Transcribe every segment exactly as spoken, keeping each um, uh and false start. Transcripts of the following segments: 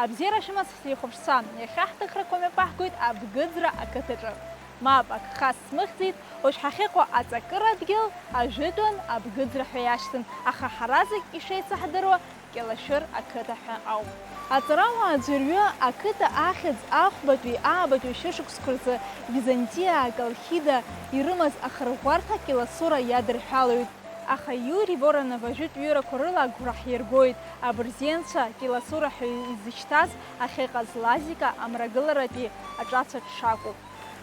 Абзиара шәымаз, ҳҭыхәаԥшцәа, иахьа ҳҭыхрақәа мҩаԥаҳгоит Абгыӡра ақыҭаҿы. Мап, агха смыхьӡеит, уажә ҳахьыҟоу аҵакыра адгьыл ажәытәан Абгыӡра ҳәа иашьҭан, аха ҳара зегь ишеицаҳдыруа Кьалашәыр ақыҭа ҳәа ауп. Аҵарауаа аӡәырҩы ақыҭа ахьӡ ахәбатәи аабатәи шәышықәсқәа рзы Византиаа Колхида ирымаз ахырӷәӷәарҭа Кьыласура иадырҳәалоит. Аха Иури Воронов ажәытә ҩырақәа рыла агәра ҳиргоит, абырзенцәа Кьыласура ҳәа изышьҭаз ахьыҟаз Лазика амрагыларатәи аҿацә аҿы шакәу.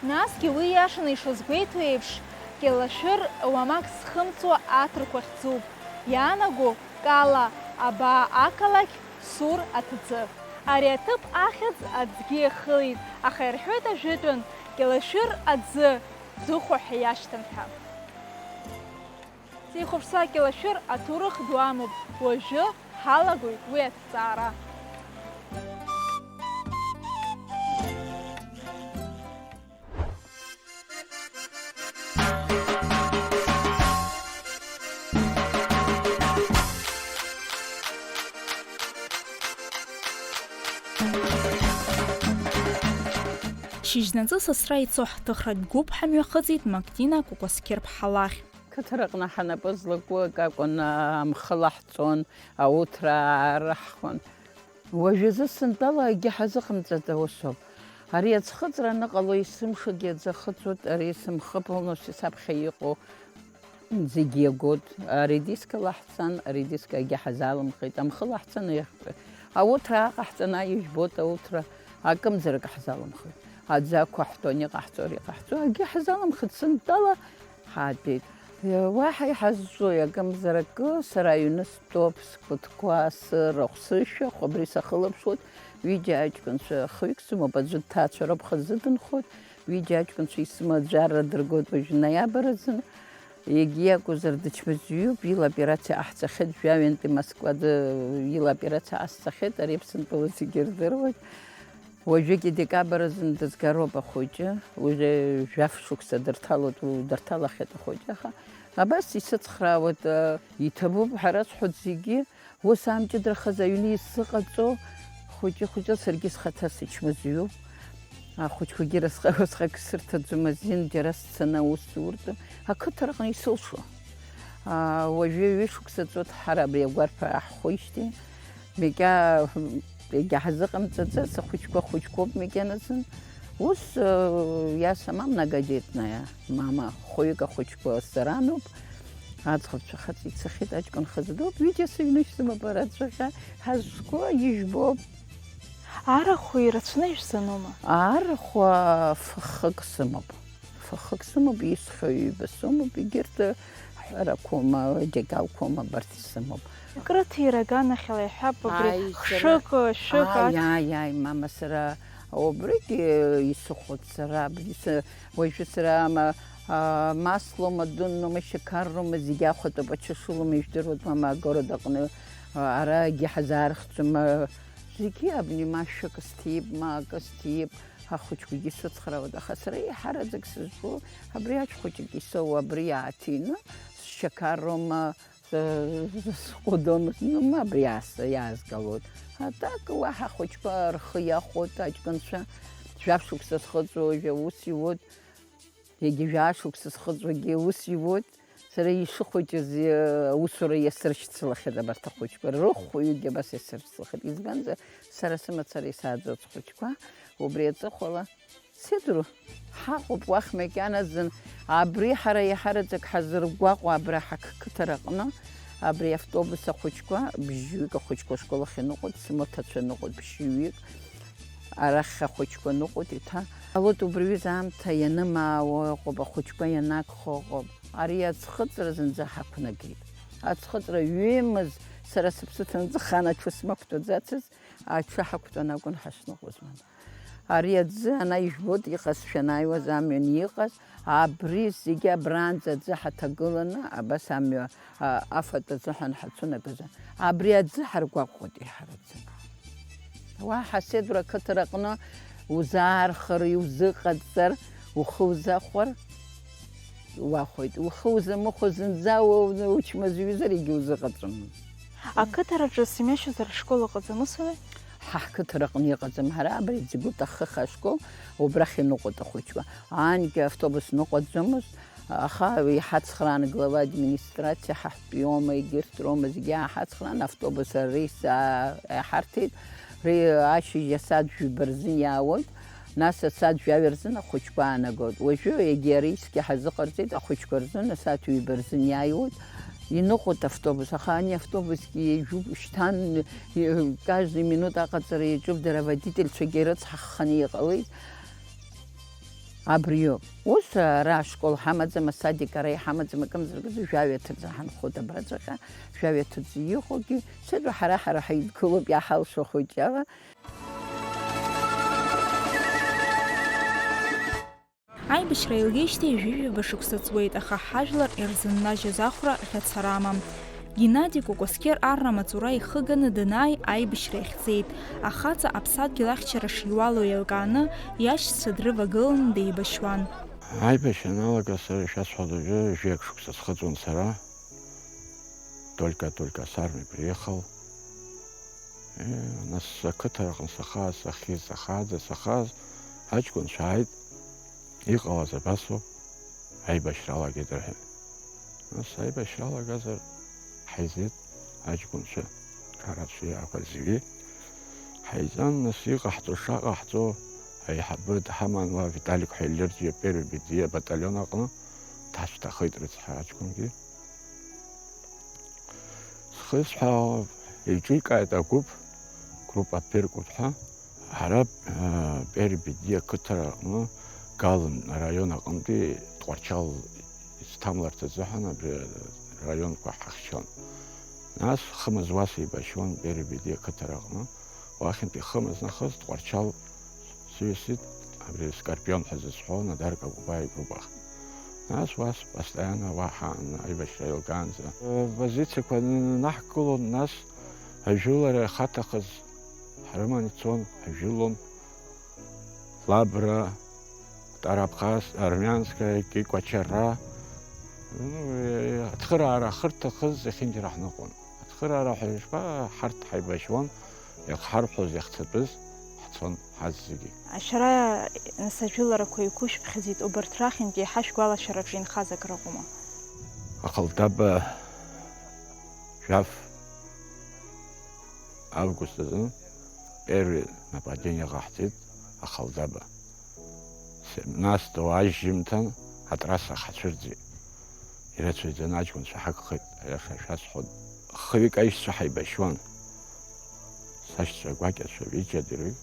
Насгьы уи иашаны ишазгәеиҭо еиԥш, Кьалашәыр уамак зхымҵуа аҭырқә ахьӡуп. Иаанаго Кала, абаа ақалақь, Сур аҭӡы. Ари аҭыԥ ахьӡ аӡгьы иахылеит, аха ирҳәоит ажәытәан, Кьалашәыр аӡы Дыхәа ҳәа иашьҭан ҳәа. Сеихәаԥшцәа, Кьалашәыр аҭоурых ду амоуп, уажәы ҳалагоит уи аҭҵаара. Шьыжьнаҵы сасра ицо ҳҭыхратә гәыԥ ҳамҩахыҵит Мактина Кәакәасқьыр-ԥҳа лахь. Қыҭараҟны ҳанапы злаку акы акәын, амхы лаҳҵон, ауҭра аараҳхон. Уажәазы сынтәала акгьы ҳазыҟамҵаӡа усоуп. Ари аӡхыҵра аныҟало есымшагьы аӡы ахыҵуеит, ари сымхы полностью саԥхьа иҟоу зегьы иагоит. Аредиска лаҳҵан, аредиска акгьы ҳазалымхеит, амхы лаҳҵан, аиаҳтәы. Ауҭра ааҟаҳҵан, аиаҳәа ижәбоит, ауҭра акымзарак ҳзалымхеит. Аӡы ақәаҳҭон, иҟаҳҵо, ари иҟаҳҵо, акгьы ҳзалымхеит, сынтәала ҳаатәеит. Уаҳа иҳазҿу акымзар акы, сара аҩны стәоуп, скәытқәа, сырахә, сышәахә, абри сахылаԥшуеит, ҩыџьа аҷкәынцәа, хҩык сымоуп, аӡәы дҭаацәароуп, хазы дынхоит, ҩыџьа аҷкәынцәа исымоу аӡәы арра дыргоит уажә ноиабр азын, егьи акәзар дычмазаҩуп, ила операциа ҟаҳҵахьеит, жәаҩантәи Москваӡы ила операциа ҟасҵахьеит, ари Аԥсынтәыла зегьы ирдыруеит. Уажәыгьы декабр азын дызгароуп ахәыҷы, уажәы жәаф шықәса дырҭалоит, дырҭалахьеит ахәыҷы, аха абас исыцхраауеит, э, иҭабуп ҳәа расҳәоит зегьы, ус аамҷыдрахаз аҩны исзыҟаҵо, хәыҷы-хәыҷы саргьы схаҭа сычмазаҩуп. Ахәыҷқәагьы рысҟа-, усҟак сырҭаӡом азин, џьара сцаны аус зуртәым, ақыҭа рҟны исылшо. Аа, уажәы ҩышықәса ҵуеит ҳара абри агәарԥ ааҳхәеижьҭеи. Мекьа, егьа ҳзыҟамҵаӡац, ахәыҷқәа хәыҷқәоуп макьаназын. Ус, э, я сама многодетная мама, хәҩык ахәыҷқәа сарануп. Аӡӷабцәа хаҵа ицахьеит, аҷкәын хазы дууп, ҩыџьа сыҩны шәсымоуп ара аӡәы ҳәа, ҳазқәа ижәбоуп. Арахә ирацәаны ишәзанума? Арахә, а, фахык сымоуп. Фахык сымоуп, исхьо ҩба сымоуп, егьырҭ ҳәарақәоума, џьагьалқәоума, абарҭ исымоуп. Акрыҭира аганахьала иҳәап, абри Ааи, сара хшык, шәык Ааи, ац- ааи, ааи, мама, сара убригь исыхәоит, сара абри сы-, уажәы сара ма-, а, маслоума, дынноума, шьақарроума, зегь ахәатәуп, ачашылоума, ижәдыруеит, мама, агород аҟны, а, арагьы ҳазаархәӡом, а, зегьы абни ма шәык сҭип, ма акы сҭип, ахәыҷқәагьы сыцхраауеит, аха сара еиҳараӡак сызҿу абри аҷ хәыҷык исоуа, абри иааҭины, сшьақарроума, с-, сҟәыдоума, ну, ма абри иааз-, иаазгалоит. А так, уаҳа ахәыҷқәа рхы иахәоит, аҷкәынцәа, жәаф шықәса зхыҵуа уажәы аус иуеит, егьа жәаа шықәса зхыҵуагьы аус иуеит. Сара ишыхәыҷыз, э, аусура иасыршьцылахьеит абарҭ ахәыҷқәа, рыхәҩыкгьы абас иасыршьцылахьеит. Избанзар, сара сымацара исааӡоит схәыҷқәа, убри аҵыхәала сеидру, ҳаҟоуп уахь макьаназын, абри ҳара иаҳараӡак ҳазыргәаҟуа абра ҳаққыҭараҟны, абри автобус ахәыҷқәа, бжьҩык ахәыҷқәа ашкол ахь иныҟәоит, сымаҭацәа ныҟәоит бжьҩык, арахь ахәыҷқәа ныҟәоит, еиҭа. Алоит убри ҩыза аамҭа ианымаауа ыҟоуп, ахәыҷқәа ианагхо ыҟоуп. Ари аӡхыҵра зынӡа ҳақәнагеит. Аӡхыҵра ҩымыз сара сыԥсы ҭанаҵы хан аҽы смақәтәаӡацыз, аҽы ҳақәтәан акәын ҳашныҟәоз, мама. Ари аӡы ана ижәбоит, иҟазшәа анааиуаз амҩан иҟаз, абри зегьы абраанӡа аӡы ҳаҭагыланы, абас амҩа, а, афатә азыҳәан ҳацәынагазар, абри аӡы ҳаргәаҟуеит еиҳараӡак. Уаҳа Седра ақыҭараҟны узаархар, иузыҟаҵар, ухы узахәар, уахәоит. Ухы узамыхәо зынӡа у-, учмазаҩызар егьа узыҟаҵом. Ақыҭараҿы сымҩашьозар ашкол ыҟаӡам, ус ауеи? Ҳа ҳқыҭараҟны иҟаӡам, ҳара абри Ӡигәыта ахыха ашкол, убрахь иныҟәоит ахәыҷқәа. Аанкьа автобус ныҟәаӡомызт, аха иҳацхраан глава администрациа, ҳаҳәтәиома, егьырҭ рома, зегьы ааҳацхраан, автобус арейс аа-, иаҳарҭеит. Ри-, ашьыжь асааҭ жәба рзын иаауеит, нас асааҭ жәаҩа рзын ахәыҷқәа аанагоит. Уажәы егьи арейсгьы ҳазыҟарҵеит, ахәыҷқәа рзын асааҭ ҩба рзын иааиуеит. Иныҟәоит автобус, аха ани автобусгьы ижәуп, шьҭан, и-, каждый минут аҟаҵара иаҿуп, дара аводительцәагьы ирыцҳахханы иҟалеит. Абриоуп. Ус ара ашкол ҳамаӡам, асадик ара иҳамаӡам, акымзаракызы жәаҩа ҭыӡа ҳанхоит абраҵәҟьа, жәаҩа ҭыӡа иҟоугьы, сыда ҳара, ҳара ҳаидгылоуп иаҳалшо хәыҷала. Аибашьра еилгеижьҭеи жәаҩа шықәса ҵуеит, аха ҳажәлар ирзыннажьыз ахәра ӷьацара амам. Геннади Кәакәасқьыр арра маҵура ихыганы данааи, аибашьра ихьӡеит. Ахаҵа аԥсадгьыл ахьчара шиуало еилкааны, иашьцәа дрывагыланы деибашьуан. Аибашьра аналага сара ишәасҳәоит уажәы, жәаҩа шықәса схыҵуан сара. Только-только с армии приехал. Э, нас ақыҭараҟны сахаз, сахьиз, сахаӡа, сахаз, аҷкәынцәа ааит, иҟалаз абасоуп, аибашьра алагеит рҳәеит. Нас аибашьра алагазар ҳаизеит аҷкәынцәа, арацәа иаақәа зегьы. Ҳаизан, нас иҟаҳҵо шаҟаҳҵо, аиҳабы дҳаман уа Виталик ҳәа Елерџьиа первый бедиа баталион аҟны, дҳацәҭахеит рыцҳа аҷкәынгьы. Схы сҳәаауа еиҿикааит агәыԥ, группа Перкут ҳәа. Ҳара, аа, Пермь Бедиа ақыҭара аҟны Галын араион аҟынтәи Тҟәарчал изҭамларц азыҳәан абри араионқәа ҳахьчон. Нас хымз уас еибашьуан Пермь Бедиа ақыҭара аҟны. Уахьынтәи хымз нахыс Тҟәарчал сҩасит, абри Скорпион ҳәа зызҳәо Надар Какубаи игруппа. Нас уа постоянно уа ҳаан аибашьра еилгаанӡа. Аппозициақәа наҳкылон, нас ажәылара ахаҭахыз ҳрыман ицон, ҳажәылон. Лабра, Тарабхас, Армянская, Кикәачара. Ну, ацхыраара ахырҭахыз зехьынџьара ҳныҟәон. Ацхыраара ҳәа ишԥа, ҳарҭ ҳаибашьуан, иахҳарҳәоз, иахцатәыз ҳцон ҳазегьы. Ашәара, нас, ажәыларақәа еиқәышәԥхьаӡеит, убарҭ рахьынтә еиҳа шәгәалашәараҿы инхаз акрыҟоума? Ахалдаба жәаф август азы первый нападение ҟаҳҵеит Ахалдаба. Семнадцатого ажьжьымҭан атрасса ҳацәырҵит. Ирацәаҩӡаны аҷкәынцәа ҳагхеит, аиаша шәасҳәоит. Хҩык аишьцәа ҳаибашьуан. Сашьцәа гәакьацәа ҩыџьа дырҩегь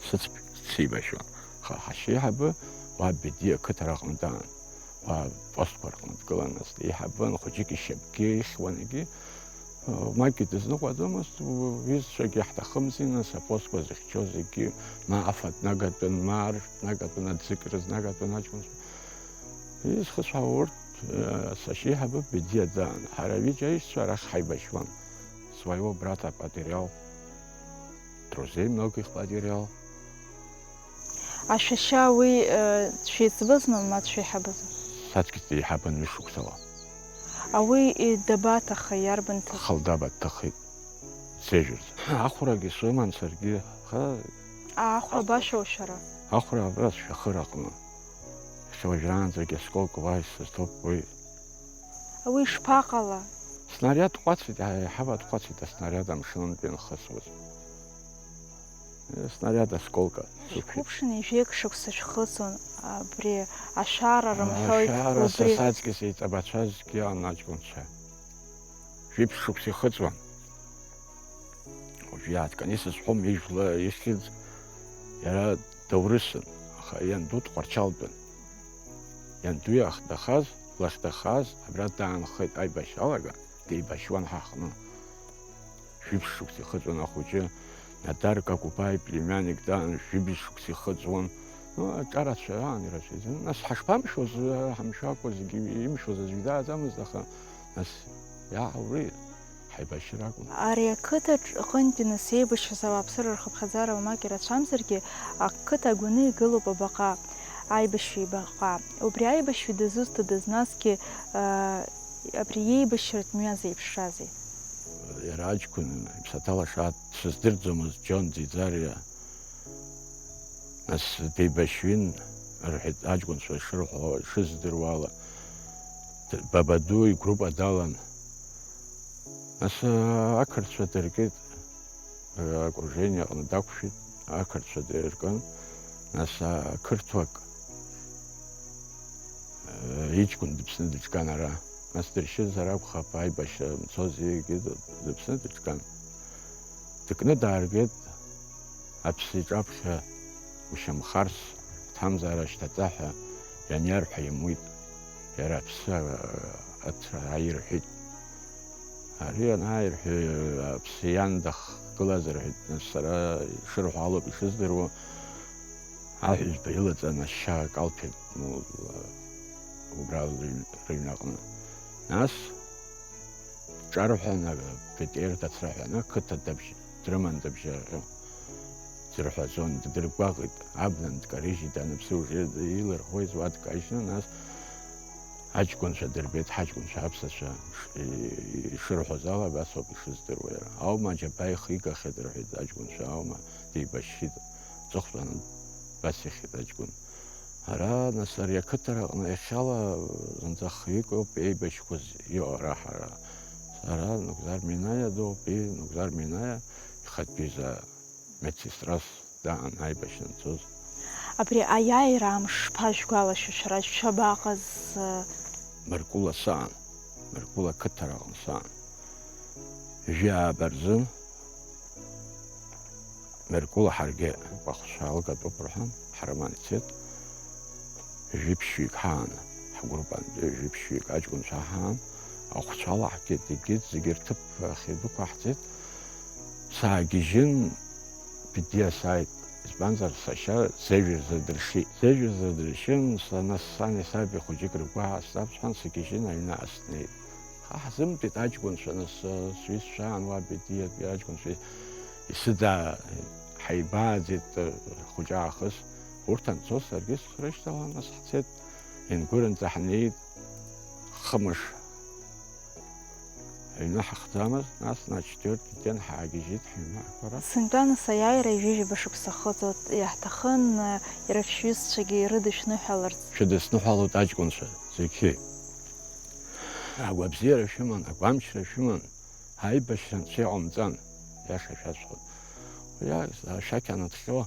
сыцԥ-, сеибашьуан. Аха ҳашьеиҳабы уа Бедиа ақыҭара аҟны даан. Уа постқәа рҟны дгылан, нас деиҳабын, хәыҷык ишьапгьы ихьуан егьи. Макьгьы дызныҟәаӡомызт, уҩызцәагьы ҳҭахымзи, нас апостқәа зыхьчоз зегьы, ма афатә нагатәын, ма аршә нагатәын, аӡыкра знагатәын аҷкәынцәа. Изхысҳәаауа урҭ, э, сашьеиҳабы Бедиа даан, ҳара ҩыџьа аишьцәа арахь ҳаибашьуан. Своего брата потерял, друзей многих потерял. Ашәашьа уи, э, дшәеиҵбызма, ма дшәеиҳабызма? Саҵкыс деиҳабын ҩышықәсала. А уи, э, дабаҭахеи, иарбан ҭыԥ? Ахалдаба дҭахеит, сеижәырӡа. Ахәрагьы сыман саргьы, аха. А, ахәра башоу шәара? Ахәра абра сшәахыр аҟны. Иахьа уажәраанӡагьы асколка уа исызҭоуп уи. Уи шԥаҟала? Снариад ҟәацит, аиҳаб дҟәацит аснариад амшынынтә ианхысуаз. Снариад осколка сықәшәеит. Шәқәыԥшны ҩажәеик шықәса шәхыҵуан, абри ашәара рымҳәои, ашәара убри? Са саҵкыс еиҵабацәазгьы анаҷкәынцәа. Жәиԥшь шықәса ихыҵуан. Уажә иааҭганы исызҳәом ижәла ихьӡ, иара даурысын, аха ианду Тҟәарчалтәын. Ианду иахьдахаз, лахьдахаз, абра даанхеит аибашьра алага, деибашьуан ҳаҟны. Жәиԥшь шықәса ихыҵуан ахәыҷы, Надар Какубаи племянник даан, жәиԥшь шықәса ихыҵуан. Ну, аҿарацәа аан ирацәаҩӡан. Нас ҳашԥамшәоз, ҳамшәакәа зегьы имшоз аӡәгьы дааӡамызт, аха нас иааҳаури? Ҳаибашьра акәын. Ари ақыҭаҿ ҟынтәи нас еибашьыз ауааԥсыра рхыԥхьаӡара уамак ирацәамзаргьы, ақыҭа агәаны игылоуп абаҟа, аибашьҩы ибаҟа. Убри аибашьҩы дызусҭадаз, насгьы, аа, абри иеибашьратә мҩа зеиԥшразеи? Иара аҷкәын иԥсаҭа лаша дсыздырӡомызт, Џьон Ӡиӡариа. Нас деибашьҩын, рҳәеит, аҷкәынцәа шырҳәо, ишыздыруа ала, д-, Бабаду игруппа далан. Нас, аа, ақырҭцәа дыркит, аа, окружение аҟны дақәшәеит, ақырҭцәа дыркын. Нас, аа, қырҭуак, аа, иҷкәын дыԥсны дыҿган ара. Нас дыршьызар акәхап, аибашьра мцози, егьи д-, дыԥсны дыҿган. Дыкны дааргеит, аԥсы иҿаԥхьа ушьамхарс, ҳҭамзаара шьҭаҵа ҳәа ианиарҳәа имуит. Иара аԥсы, а-, аҭра ааирҳәит. Ари анааирҳәы, аԥсы иан дахгылазар ҳәа, нас сара ишырҳәо алоуп ишыздыруа, аҳәызба илаҵан ашьа калҭәеит, ну, убра рыҩ-, рыҩнаҟны. Нас ҿарҳәан, ПТР дацраҳәаны, ақыҭа дабжь-, дрыман дыбжьаҟьо, дырҳәазон, ддыргәаҟит, абна дкарыжьит, анаԥсы уже илырхуеит, уа дкажьны, нас аҷкәынцәа дырбеит, ҳаҷкәынцәа аԥсацәа ш-, ишырҳәоз ала, абас ауп ишыздыруа иара. Аума аџьабаа ихигахьеит рҳәеит аҷкәынцәа, аума деибашьшьит, аҵыхәтәаны абас ихьит аҷкәын. Ара, нас, ари ақыҭараҟны иахьала зынӡа хҩык ауп еибашьқәаз иҟоу ара ҳара. Сара Нугзар Минаиа доуп, и Нугзар Минаиа ихатәы ҩыза медсестрас даан аибашьра анцоз. Абри аиааира амш шԥажәгәалашәо шәара, шәабаҟаз? Мыркәыла саан, Мыркәыла қыҭараҟны саан. Жәаа рзын Меркәыла ҳаргьы ахәцәа алгатәуп рҳәан, ҳрыман ицеит. Жәиԥшьҩык ҳаан, ҳгруппантәи жәиԥшьҩык аҷкәынцәа ҳаан, ахәцәа алаҳгеит, егьит, зегьы рҭыԥ ахь идәықәаҳҵеит. Саагьежьын, Бедиа сааит, избанзар, сашьа зежә рзы дыршьит. Зежә рзы дыршьын, са-, нас сани саби хәыҷык ргәы ааснабжьхан, сгьежьын, аҩны снеит. Ҳа ҳзымтәеит аҷкәынцәа, нас, сҩызцәа аан уа Бедиатәи аҷкәынцәа исыда-, ҳаибааӡеит, хәыҷы аахыс. Урҭ анцоз саргьы срышьҭалан, нас ҳцеит. Ингәырынӡа ҳнеит, хымш аҩны ҳахӡамызт, нас, значит, четвёртый день ҳаагьежьит ҳаҩны ҳқәара. Сынтәа, нас, аиааира ҩажәижәаба шықәса ахыҵуеит, иаҳҭахын, иара шәҩызцәагьы ирыдышәныҳәаларц. Шәыдысныҳәалоит аҷкәынцәа зегьы. Агәабзиара шәыман, агәамчра шәыман, аибашьра анцәа иҟамҵан, иаша шәасҳәоит. Уи ашәақь аныҭҟьо,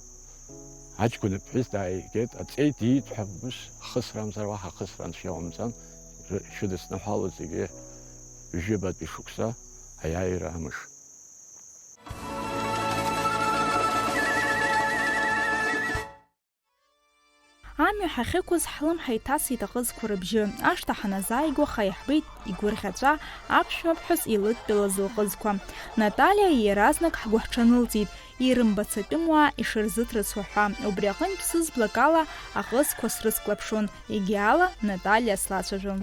аҷкәын иԥҳәыс дааигеит, аҵеи диит ҳәа, ус хысрамзар, уаҳа хысра анцәа иҟамҵан, ры-, шәыдысныҳәалоит зегьы ҩажәижәабатәи шықәса аиааира амш. Амҩа ҳахьықәыз ҳлымҳа иҭасит аҟызқәа рыбжьы. Ашҭа ҳаназааигәаха иаҳбеит игәырӷьаҵәа аԥшәмаԥҳәыс илыдтәалаз лҟызқәа. Наталиа иаразнак ҳгәы ҳҽанылҵит, ирымбац атәымуаа ишырзыҭрысуа ҳәа. Убри аҟынтә сызблак ала аҟызқәа срыцклаԥшуан, егьи ала Наталиа слацәажәон.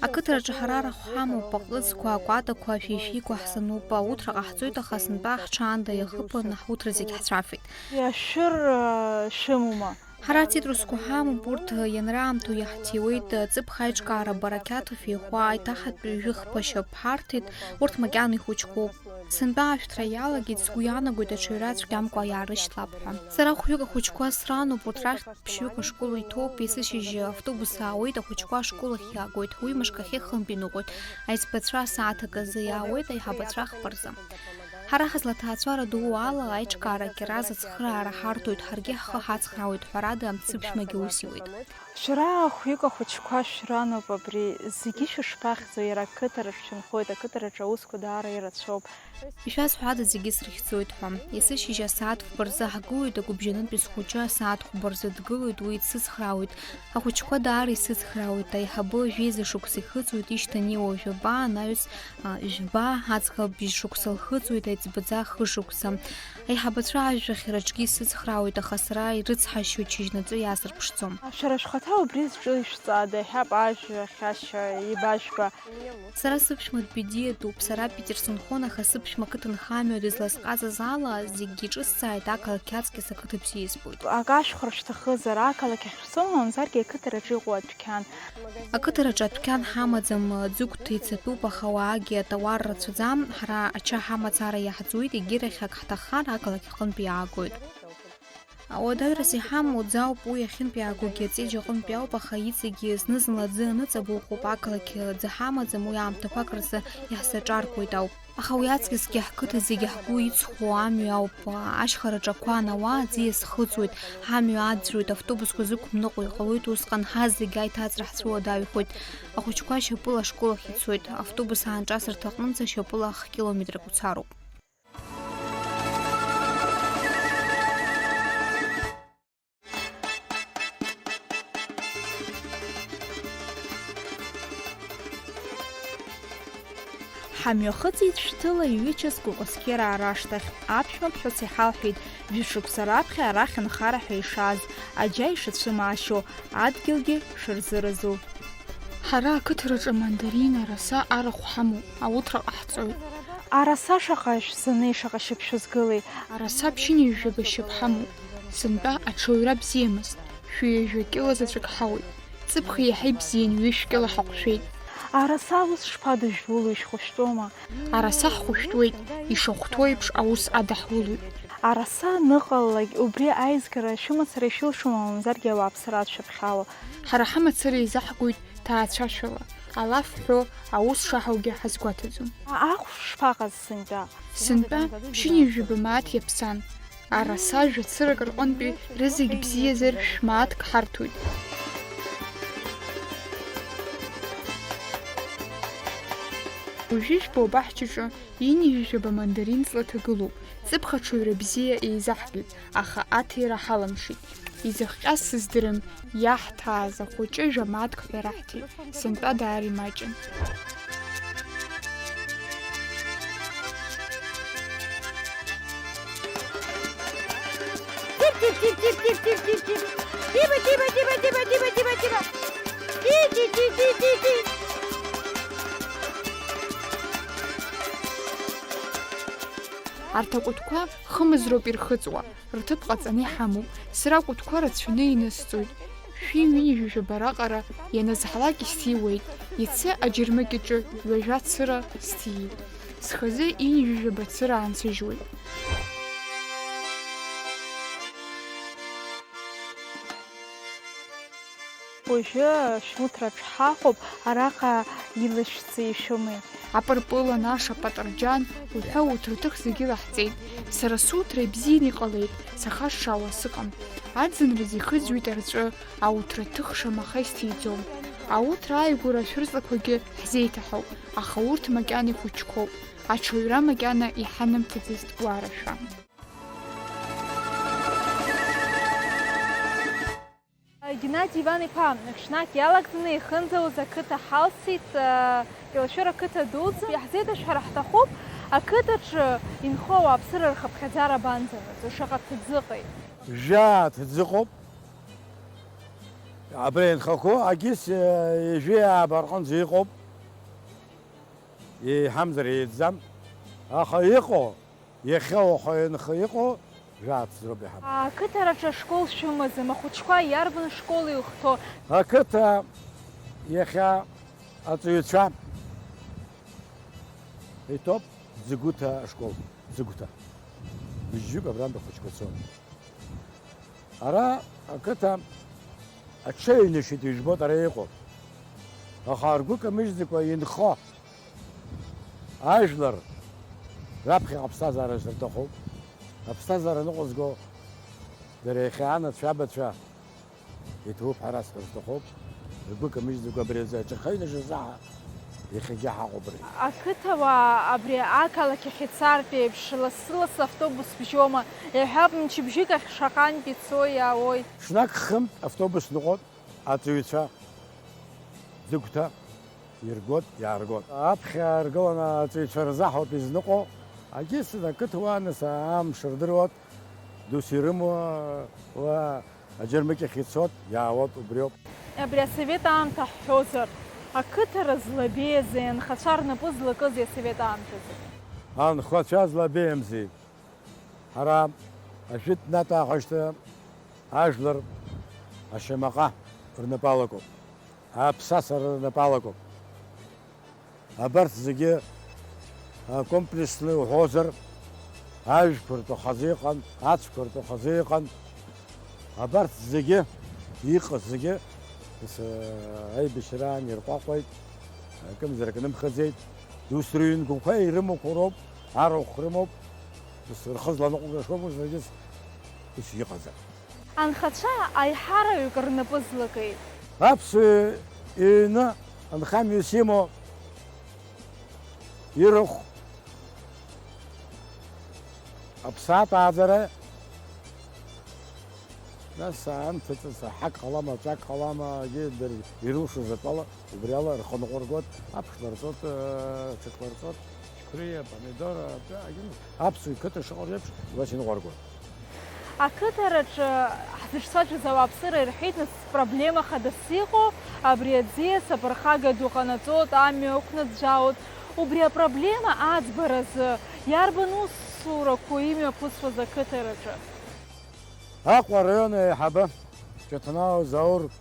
Ақыҭараҿы ҳара арахә ҳамоуп, аҟызқәа, акәатақәа, ашәишәиқәа ҳзануп, ауҭра ҟаҳҵоит, аха сынтәа ҳҽаанда иахыԥаны ҳуҭра зегь ҳцәафеит. Ашәыр, э, шәымоума? Ҳара ацитрусқәа ҳамоуп, урҭ ианраамҭоу иаҳҭиуеит, ҵыԥх аиҿкаара барақьаҭ, феихәа, аиҭаҳатәи жәыхԥа шьап ҳарҭеит, урҭ макьана ихәыҷқәоуп. Сынтәа ашәҭра иалагеит, сгәы иаанагоит аҽаҩра цәгьамкәа иаарышьҭлап ҳәа. Сара хәҩык ахәыҷқәа срануп, урҭ рахьтә ԥшьҩык ашкол иҭоуп, есышьыжь автобус аауеит, ахәыҷқәа ашкол ахь иаагоит, уи мышк ахьы хынтә иныҟәоит. Аиҵбацәа сааҭ аказы иаауеит, аиҳабацәа хԥа рзы. Ҳара ҳазлаҭаацәара ду ала аиҿкаара акьаразы ацхыраара ҳарҭоит, ҳаргьы ҳхы ҳацхраауеит, ҳәарада, сыԥшәмагьы ус иуеит. Шәара хәҩык ахәыҷқәа шәрануп, абри зегьы шәышԥахьӡо, иара ақыҭараҿ шәынхоит, ақыҭараҿы аусқәа даара ирацәоуп. Ишәасҳәада, зегьы срыхьӡоит ҳәа. Есышьыжь асааҭ фба рзы ҳгылоит, агәыбжьанытәи схәыҷы асааҭ хәба рзы дгылоит, уи дсыцхраауеит. Ахәыҷқәа даара исыцхраауеит, аиҳабы жәеиза шықәса ихыҵуеит, ишьҭанеиуа жәаба, анаҩс, а, жәба, аӡӷаб бжь шықәса лхыҵуеит, Ӡбаӡа хышықәса. Аиҳабацәа ажәҩахь рыҿгьы исыцхраауеит, аха сара ирыцҳашьоит, шьыжьнаҵы иаасырԥшӡом. Шәара шәхаҭа убри зҿы ишәҵада, иҳәап, ажәҩахь ашьа еибажәга. Сара сыԥшәма дбедиатәуп, сара Питер сынхон, аха сыԥшәма ақыҭанхамҩа дызласҟазаз ала, зегьгьы ҿысҵааит, ақалақь аҵкьыс ақыҭа бзиа избоит. Акы ашәхәар шәҭахызар, ақалақь ахь шәцома, мамзаргьы ақыҭараҿы иҟоу адәқьан? Ақыҭараҿы адәқьан ҳамаӡам, Ӡыгәҭа ицатәуп, аха ауаагьы атауар рацәаӡам, ҳара ача ҳамацара иаҳӡоит, егьирахь ак ҳҭаххар, ақалақь аҟынтә иаагоит. Ауадаҩрас иҳамоу ӡы ауп, уи иахьынтә иаагогьы аҵеџь аҟынтәи ауп, аха иҵегьы зны-зынла аӡы аныҵабо ыҟоуп, ақалақь ӡы ҳамаӡам, уи аамҭақәак рзы иаҳзаҿаркуеит ауп. Аха уи аҵкьысгьы ҳқыҭа зегьы ҳгәы иҵхо амҩа ауп, ашьхараҿы ақәа анауа аӡы иазхыҵуеит, ҳамҩа аӡәӡәоит, автобусқәа зықәымныҟәо иҟалоит, усҟан ҳазегь аиҭаҵра ҳцәуадаҩхоит. Ахәыҷқәа шьапыла ашкол ахь ицоит, автобус аанҿасырҭа аҟнынӡа шьапыла х-километрак уцароуп. Ҳамҩахыҵит шәҭыла иҩычаз Кәакәасқьераа рашҭахь. Аԥшәмаԥҳәыс иҳалҳәеит, жәшықәса раԥхьа арахь нхара ҳәа ишааз, аџьа ишацәымаашьо, адгьылгьы шырзыразу. Ҳара ақыҭараҿы амандарин, араса арахә ҳамоуп, ауҭра ҟаҳҵоит. Араса шаҟа шәзанеи, шаҟа шьапы шәызгылеи? Араса ԥшьынҩажәаба шьап ҳамоуп. Сынтәа аҽаҩра бзиамызт, шәи ҩажәа кьыла заҵәык ҳауеит. Ҵыԥх иаҳа ибзиан, ҩышә кьыла ҳаҟәшәеит. Араса аус шԥадыжәулои, шәхәышәтәома? Араса ҳхәышәтәуеит, ишахәҭоу еиԥш аус адаҳулоит. Араса аныҟалалак, убри аизгара шәымацара ишәылшома, мамзаргьы ауааԥсыра адшәыԥхьало? Ҳара ҳамацара еизаҳгоит ҭаацәашәала, алаф ҳәо аус шаҳаугьы ҳазгәаҭаӡом. Ахә шԥаҟаз сынтәа? Сынтәа ԥшьынҩажәаба мааҭ иаԥсан. Араса жәа цырак рҟынтәи рызегь бзиазар шә-мааҭк ҳарҭоит. Уажәы жәбо абаҳчаҿы ҩынҩажәаба мандарин ҵла ҭагылоуп. Ҵыԥх аҽаҩра бзиа еизаҳгеит, аха аҭира ҳаламшеит. Изыхҟьаз сыздырам, иаҳҭааз ахәыҷы жәа-мааҭк ҳәа раҳҭеит. Сынтәа даара имаҷын. Тиба, тиба, тиба, тиба, тиба, тиба. Ти, ти, ти, ти, ти, ти. Арҭ акәытқәа хымызроуп ирхыҵуа, рҭыԥ ҟаҵаны иҳамоуп. Сара акәытқәа рацәаны инысҵоит. Шәи ҩынҩажәаба раҟара ианазҳалак исҭиуеит. Иацы аџьармыкьаҿы ҩажәа цыра сҭиит. Схазы ҩынҩажәаба цыра аансыжьуеит. Уажәы шәмуҭраҿ ҳаҟоуп, араҟа илашәҵеи ишәымеи? Апырпыл, анаша, апатырџьан уҳәа, урҭ рҭыхгьы лаҳҵеит. Сара суҭра ибзианы иҟалеит, сахашшаауа сыҟам. Аӡынра зихыҵуеит арҵәы, ауҭра ҭых шамаха исҭиӡом. Ауҭра ааигәара ашәырҵлақәагьы ҳзеиҭаҳауп, аха урҭ макьана ихәыҷқәоуп, аҽаҩра макьана иҳанамҭаӡацт уарашәа. Геннади Иван-иԥа, ҽнак иалагӡаны ихынӡауз ақыҭа ҳалсит, Кьалашәыр ақыҭа дуӡӡа. Иаҳзеиҭашәҳәар ҳҭахуп, ақыҭаҿы инхо ауааԥсыра рхыԥхьаӡара абанӡанаӡо, шаҟа ҭӡыҟеи? Жәаа ҭӡыҟоуп. Абри инхақәоу агьыс, ҩажәи ааба рҟынӡа иҟоуп. Еиҳамзар еиҵӡам. Аха иҟоу, иахьа уаха инхо иҟоу жәаа ҭӡыроуп иҳамоу. Ақыҭараҿы ашкол шәымаӡам, ахәыҷқәа иарбан школ иухҭо? Ақыҭа иахьа аҵаҩцәа иҭоуп Ӡыгәыҭа ашкол, Ӡыгәыҭа. Быжьҩык абрантә ахәыҷқәа цон. Ара ақыҭа аҽеиҩнашеит, ижәбоит ара иҟоу. Аха ргәы камыжьӡакәа инхо ажәлар раԥхьаҟа аԥсҭазаара рҭахуп. Аԥсҭазаара ныҟәызго дара иахьа анацәа, абацәа иҭоуп ҳәа расҳәар сҭахуп. Ргәы камыжьӡакәа абри азы аҽахеиҩнашаз аҳ-, иахьагьы ҳаҟоуп абри. Ақыҭауаа абри ақалақь ахь ицартә еиԥш, лассы-лассы автобус бжьома, иҳәап, мчыбжьык ахь шаҟантә ицои иаауои? Ҽнак хынтә автобус ныҟәоит, аҵаҩцәа Ӡыгәҭа иргоит, иааргоит. Аԥхьа аргыланы аҵаҩцәа рзаҳауп изныҟәо, Агьысҭа ақыҭауаа нас амш рдыруеит, дус ирымоу, уа аџьармыкьахь ицоит, иаауеит, убриоуп. Абри асовет аамҭа ҳҳәозар, ақыҭара злабеиазеи, анхацәа рнапы злакызеи асовет аамҭазы? Анхацәа злабеиамзи. Ҳара ажәытә натә аахәашьҭа ажәлар ашьамаҟа рнапы алакуп, аԥсаса рнапы алакуп. Абарҭ зегьы, а, комплексны уҳәозар, ажәқәа ртәы хазы иҟан, ацәқәа ртәы хазы иҟан. Абарҭ зегьы, иҟаз зегьы, ес-, аибашьраан ирҟәаҟәеит, акымзарак нымхаӡеит. Ус рыҩнгақәа ирымақәа роуп, арахә рымоуп, ус рхы зланыҟәгашоуп, ус зегьы ус иҟазар. Анхацәа аиҳараҩык рнапы злакеит. Аԥсуа иҩны анхамҩас имоу ирахә аԥсаатә ааӡара, нас аамҭаҿы ҳак ҟалама, ҵәак ҟалама, егьи дыр-, ирылшоз атәала. Убри ала рхы ныҟәыргоит, аԥш ларҵоит, ҽык ларҵоит, чқәриа, помидор, аԥсуа иқыҭа шыҟаз еиԥш, убас иныҟәыргоит. Ақыҭараҿы ҳзыҿцәажәоз ауааԥсыра ирҳәеит, нас проблема хадас иҟоу абри аӡиас аԥырхага ду ҟанаҵоит, амҩа ықәнаӡәӡәаауеит. Убри апроблема аӡбаразы иарбан усурақәоу имҩаԥысуаз ақыҭараҿы? Аҟәа араион аиҳабы Ҷаҭанаа Заур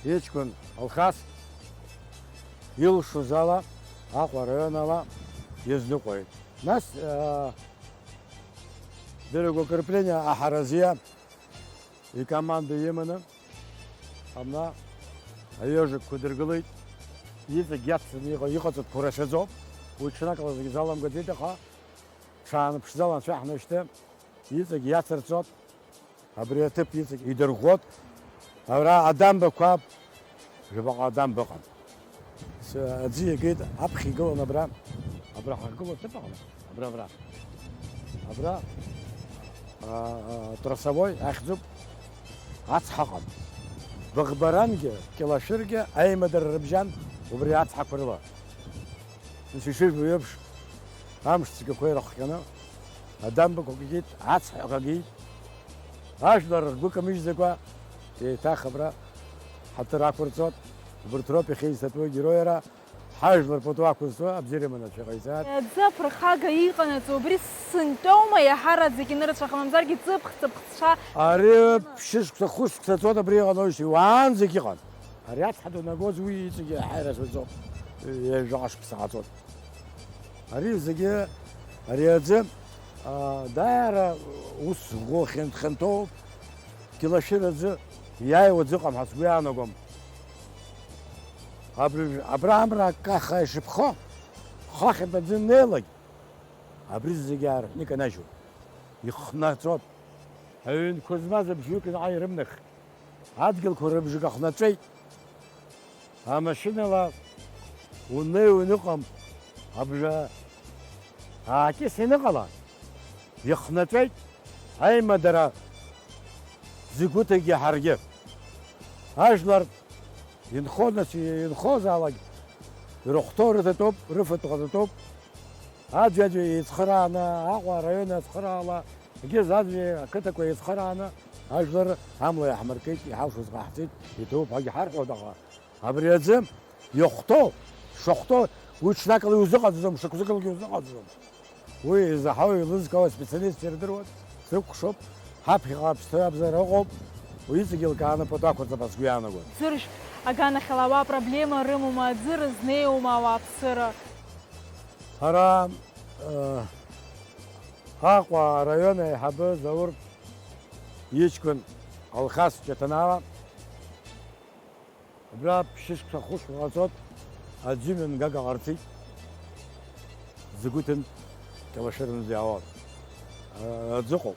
иҷкәын Алхас илшоз ала Аҟәа араион ала иазныҟәеит. Нас, аа, дыргәа укрепление аҳаразиа икоманда иманы, абна аҩажәақәа дыргылеит. Иҵегь иацҵаны иҟа-, иҟаҵатәқәоу рацәаӡоуп. Уи ҽнакала зегьы заламгаӡеит, аха ҽаанԥшӡала анцәа иаҳнашьҭы. Иҵегь иацырҵоит, абри аҭыԥ иҵегь идырӷәӷәоит. Ара адамбақәа, жәабаҟа адамба ыҟан. С-, аӡы иагеит, аԥхьа игылан абра. Абра ҳахьгылоу аҭыԥ аҟны. Абра, абра. Абра, а, а, Тросовой ахьӡуп. Ацҳа ыҟан. Быӷбарангьы, Кьалашәыргьы аимадара рыбжьан убри ацҳақәа рыла. Ус ишыжәбо еиԥш, амш цәгьақәа ирыхҟьаны, адамбақәа кагеит, ацҳа кагеит. Ажәлар ргәы камыжьӡакәа, еиҭах абра ҳаҭыр ақәырҵоит. Убырҭ роуп иахьа изҭатәу агероиара, ҳажәлар пату ақәызҵо, абзиара иманы анцәа иҟаиҵааит. Аӡы аԥырхага иҟанаҵо, убри сынтәоума иаҳараӡак инырцәаха, мамзаргьы ҵыԥх-ҵыԥхцәа? Ари ԥшьышықәса, хәышықәса ҵуан абри иҟаноижьҭеи, уаанӡагь иҟан. Ари ацҳа данагоз уи иҵегьы аҳаирацәаӡоуп, ҩажәаҟа шықәса ҟаҵоит. Ари зегьы, ари аӡы, аа, даара ус ӷәӷәа хьанҭ-хьанҭоуп, Кьалашәыр аӡы иааиуа аӡы ыҟам ҳәа сгәы иаанагом. Абри, абра амра аккаха ишыԥхо, хахьынтә аӡы аннеилак, абри зегьы аарҳәны иканажьуп, ихнаҵәоит. Аҩнқәа змаз абжьҩык наҟ ирымнахит. Адгьылқәа рыбжак ахнаҵәеит. Амашьынала унеиуан ыҟам, абжа аакьыс ианыҟала, ихнаҵәеит аимадара зегь уҭагьы ҳаргьы. Ажәлар инхо, нас, инхозаалак, ирыхәҭоу рыҭатәоуп, рыфатә ҟаҵатәуп. Аӡәи-аӡәи еицхырааны, Аҟәа араион ацхыраала, егьырҭ аӡәи ақыҭақәа еицхырааны, ажәлар амла иаҳмыркит, иҳалшоз ҟаҳҵеит, иҭабуп ҳәагьы ҳарҳәоит, аха абри аӡы иахәҭоу, шахәҭоу, уи ҽнакала иузыҟаҵаӡом, шықәсыкалагьы иузыҟаҵаӡом. Уи изаҳау, еилызкаауа специалистцәа ирдыруан, срыкәхшоуп, ҳаԥхьаҟа аԥсҭазаара ыҟоуп, уи иҵегь еилкааны пату ақәырҵап ҳәа сгәы иаанагоит. Ӡыршә аганахьала ауаа проблема рымоума, аӡы рызнеиуама ауааԥсыра? Ҳара, э, Аҟәа араион аиҳабы Заур иҷкәын Алхас Ҷаҭанаа Абра ԥшьышықәса хәышықәса ҟаҵоит, аӡы имҩангага ҟарҵеит. Згәы ҭын Кьалашәырынӡа иаауан. А, аӡы ыҟоуп.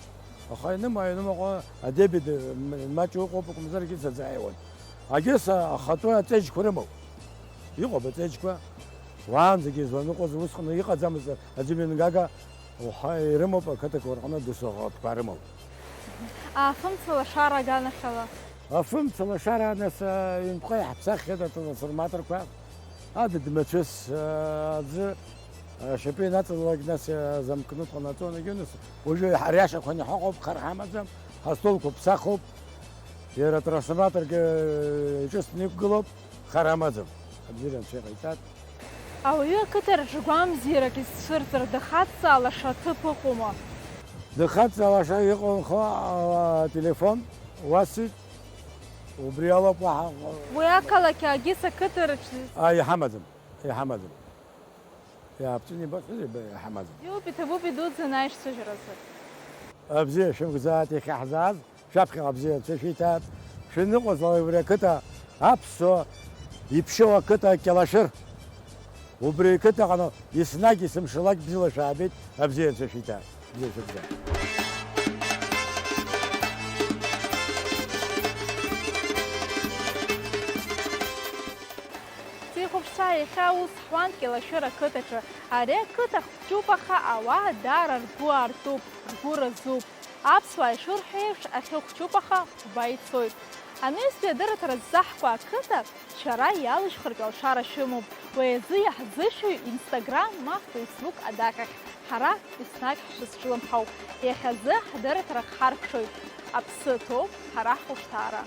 Аха ианыма-, ианымаҟа адебит м-, маҷ ыҟоуп, акәымзаргьы сазааиуан. Агьыс ахатәы аҵеџьқәа рымоуп. Иҟоуп аҵеџьқәа. Уаанӡагьы изланыҟәоз усҟан иҟаӡамызт аӡы имҩангага. Уаха ирымоуп ақыҭақәа рҟны дасу аҟатәқәа рымоуп. Афымца лашара аганахьала. Афымца лашара, нас, а, ҩынтәҟа иаҳԥсаххьеит атрансформаторқәа. Адыд мацәыс, а, аӡы Ашьапы инаҵалалак, нас, э, замкнут ҟанаҵон, егьи, нас, уажәы ҳариашақәа ҳаҟоуп, хар ҳамаӡам, ҳастолқәа ԥсахуп, иара атрансформаторгьы, э, иҿыцны иқәгылоуп, хар амаӡам. Абзиара анцәа иҟаиҵааит. Ауаҩы ақыҭаҿы гәамзиарак изцәырҵыр, дахаҵәцалаша аҭыԥ ыҟоума? Дахаҵәцалаша иҟоу нхо, а, телефон уасит, убри алоуп уаҳа. Уи ақалақь Агиса ақыҭаҿы. А, иҳамаӡам, иҳамаӡам. Иааԥҵәаны ибахьызеи, баиа ҳамаӡам. Иуб иҭабуп идуӡӡан аишьцәажәаразы. Абзиа шәымгӡааит иахьа ҳзааз, шәаԥхьаҟа абзиа анцәа шәиҭааит. Шәаныҟәызлалак убри ақыҭа аԥсуа иԥшьоу ақыҭа Кьалашәыр. Убри ақыҭаҟны еснагь есымшалак бзиала шәаабеит, абзиа анцәа шәиҭааит. Бзиа шәымгӡааит. Сихәаԥшцәа, иахьа ус ҳуан Кьалашәыр ақыҭаҿы. Ари ақыҭа хәҷуп, аха ауаа даара ргәы аартуп, ргәы разуп. Аԥсуаа ишырҳәо еиԥш, ахьы хәҷуп, аха хәба ицоит. Анаҩстәи адырраҭара ззаҳкуа ақыҭа шәара иалышәхыртә алшара шәымоуп. Уи азы иаҳзышәои Instagram ма Facebook адаҟьахь. Ҳара еснагь ҳшәызҿлымҳауп. Иахьазы ҳдырраҭара хҳаркәшоит. Аԥсы ҭоуп ҳара ҳхәышҭаара.